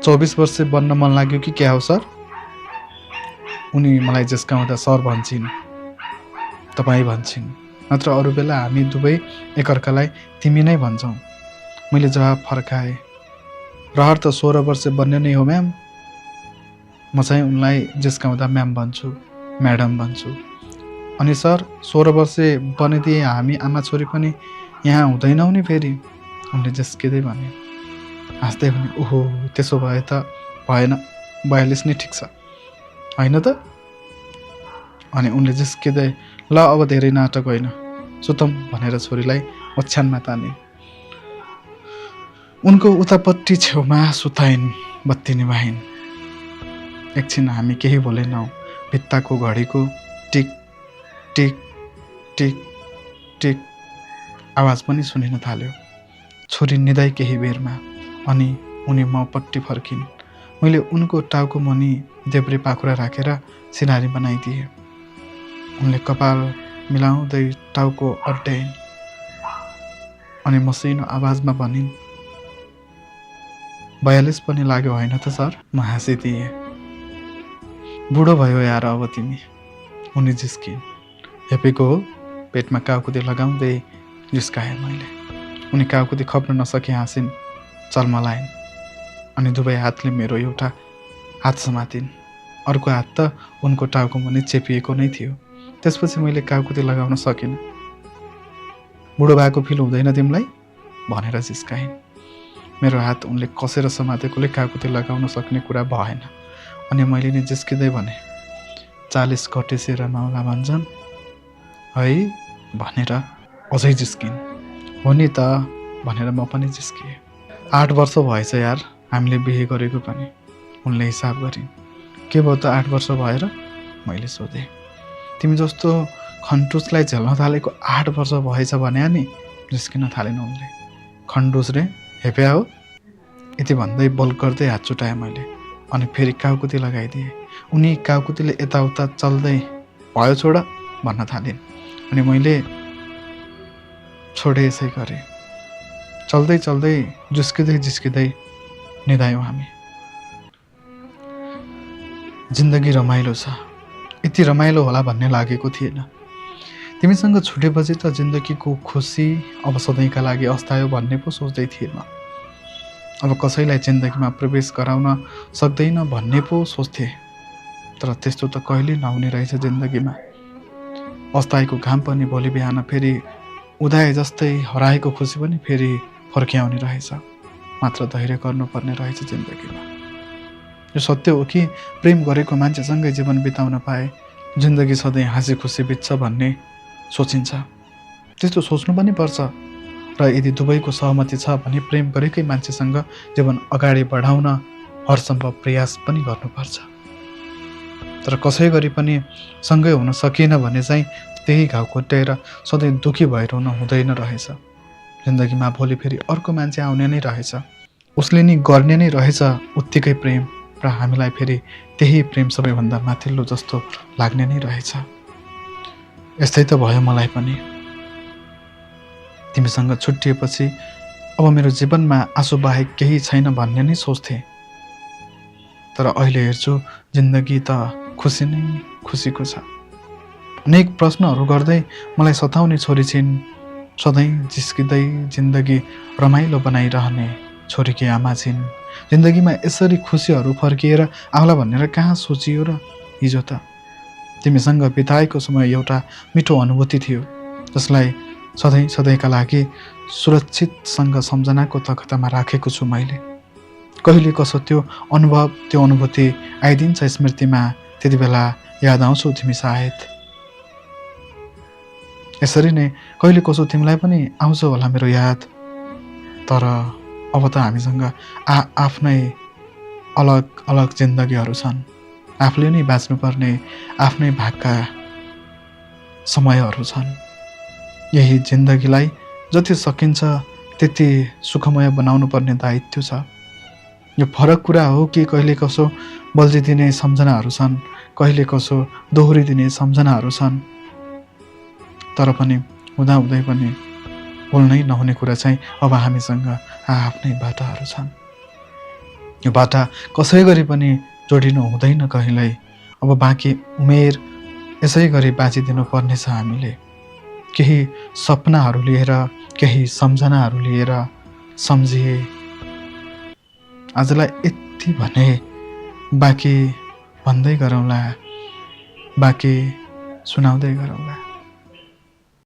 24 वर्ष बन्न मन लाग्यो कि क्या हो सर? उनी मलाई जिस्काउँदा सर भन्छन्, तपाईँ भन्छन्, नत्र अरू बेला हामी दुवै एकअर्कालाई तिमी नै भन्छौँ। मैले जवाब फर्काएँ, रहर त 16 वर्ष बन्ने नै हो म्याम। म चाहिँ उनलाई जिस्काउँदा म्याम भन्छु, म्याडम भन्छु। अनि सर 16 वर्ष बनिदिए हामी आमा छोरी पनि यहाँ हुँदैनौँ नि फेरि, उनले जिस्किँदै भने। हाँस्दै भने, ओहो त्यसो भए त भएन, 42 नै ठिक छ होइन त? अनि उनले जिस्किँदै, ल अब धेरै नाटक होइन, सुतौँ भनेर छोरीलाई ओछ्यानमा ताने। उनको उतापट्टि छेउमा सुताइन्, बत्ती निभाइन्। एकछिन हामी केही बोलेनौँ। भित्ताको घडीको टिक टिक टिक टिक आवाज पनि सुनिन थाल्यो। छोरी निदाइ केही बेरमा, अनि उनी मपट्टि फर्किन्। मैले उनको टाउको मुनि देब्रे पाखुरा राखेर सिनारी बनाइदिएँ। उनले कपाल मिलाउँदै टाउको अड्याइन् अनि मसिनो आवाजमा भनिन्, 42 पनि लाग्यो होइन त सर? म हाँसिदिएँ। बुढो भयो यार अब तिमी, उनी जिस्किन्। हेपेको हो? पेटमा काउकुती लगाउँदै जिस्काएँ मैले। उनी काउकुती खप्न नसके हाँसिन्, चल्मलाइन् अनि दुवै हातले मेरो एउटा हात समातिन्। अर्को हात त उनको टाउको मुनि चेपिएको नै थियो। त्यसपछि मैले काउकुती लगाउन सकिनँ। बुढो भएको फिल हुँदैन तिमीलाई भनेर जिस्काइन्। मेरो हात उनले कसेर समातेकोले काउकुती लगाउन सक्ने कुरा भएन। अनि मैले नि जिस्किँदै भने, 40 घटेसेर नौला भन्छन् है भनेर अझै जिस्किन्। हो नि त भनेर म पनि जिस्किएँ। 8 वर्ष भएछ यार हामीले बिहे गरेको पनि, उनले हिसाब गरिन्। के भयो त 8 वर्ष भएर? मैले सोधेँ। तिमी जस्तो खन्टुसलाई झेल्न थालेको 8 वर्ष भएछ भने नि, जिस्किन थालेन उनले। खन्डुस रे, हेप्या हो? यति भन्दै बल्क गर्दै हात छुटाएँ मैले अनि फेरि काउकुती लगाइदिएँ। उनी काउकुतीले यताउता चल्दै भयो छोड भन्न थालिन् अनि मैले छोडे यसै गरेँ। चल्दै चल्दै जिस्किँदै जिस्किँदै निदायौँ हामी। जिन्दगी रमाइलो छ, यति रमाइलो होला भन्ने लागेको थिएन। तिमीसँग छुटेपछि त जिन्दगीको खुसी अब सधैँका लागि अस्तायो भन्ने पो सोच्दै थिएन। अब कसैलाई जिन्दगीमा प्रवेश गराउन सक्दैन भन्ने पो सोच्थे। तर त्यस्तो त कहिले नहुने रहेछ जिन्दगीमा। अस्ताएको घाम पनि भोलि बिहान फेरि उदाए जस्तै हराएको खुसी पनि फेरि फर्किआउने रहेछ। मात्र धैर्य गर्नुपर्ने रहेछ जिन्दगीमा। यो सत्य हो कि प्रेम गरेको मान्छेसँगै जीवन बिताउन पाए जिन्दगी सधैँ हाँसी खुसी बित्छ भन्ने सोचिन्छ। त्यस्तो सोच्नु पनि पर्छ र यदि दुवैको सहमति छ भने प्रेम गरेकै मान्छेसँग जीवन अगाडि बढाउन हरसम्भव प्रयास पनि गर्नुपर्छ। तर कसै गरी पनि सँगै हुन सकिएन भने चाहिँ त्यही घाउ कोट्याएर सधैँ दुःखी भइरहनु हुँदैन रहेछ। जिन्दगीमा भोलि फेरि अर्को मान्छे आउने नै रहेछ, उसले नि गर्ने नै रहेछ उत्तिकै प्रेम, र हामीलाई फेरि त्यही प्रेम सबैभन्दा माथिल्लो जस्तो लाग्ने नै रहेछ। यस्तै त भयो मलाई पनि। तिमीसँग छुट्टिएपछि अब मेरो जीवनमा आँसु बाहेक केही छैन भन्ने नै सोच्थेँ। तर अहिले हेर्छु जिन्दगी त खुसी नै खुसीको छ। अनेक प्रश्नहरू गर्दै मलाई सताउने छोरी छिन्, सधैँ जिस्किँदै जिन्दगी रमाइलो बनाइरहने छोरीकी आमा छिन्। जिन्दगीमा यसरी खुसीहरू फर्किएर आउला भनेर कहाँ सोचियो र हिजो त। तिमीसँग बिताएको समय एउटा मिठो अनुभूति थियो, जसलाई सधैँ सधैँका लागि सुरक्षितसँग सम्झनाको तख्तामा राखेको छु मैले। कहिले कसो त्यो अनुभूति आइदिन्छ स्मृतिमा, त्यति बेला याद आउँछौ तिमी सायद। यसरी नै कहिले कसो तिमीलाई पनि आउँछ होला मेरो याद। तर अब त हामीसँग आफ्नै अलग अलग जिन्दगीहरू छन्। आफूले नै बाँच्नुपर्ने आफ्नै भागका समयहरू छन्। यही जिन्दगीलाई जति सकिन्छ त्यति सुखमय बनाउनु पर्ने दायित्व छ। यो फरक कुरा हो कि कहिले कसो बल्झिदिने सम्झनाहरू छन्, कहिले कसो दोहोरिदिने सम्झनाहरू छन्। तर पनि हुँदाहुँदै पनि बोल्नै नहुने कुरा चाहिँ अब हामीसँग आफ्नै बाटाहरू छन्। यो बाटा कसै गरी पनि जोडिनु हुँदैन कहिल्यै। अब बाँकी उमेर यसै गरी बाँचिदिनु पर्नेछ हामीले। केही सपनाहरू लिएर, केही सम्झनाहरू लिएर सम्झिए। आजलाई यति भने बाँकी भन्दै गरौँला, बाँकी सुनाउँदै गरौँला।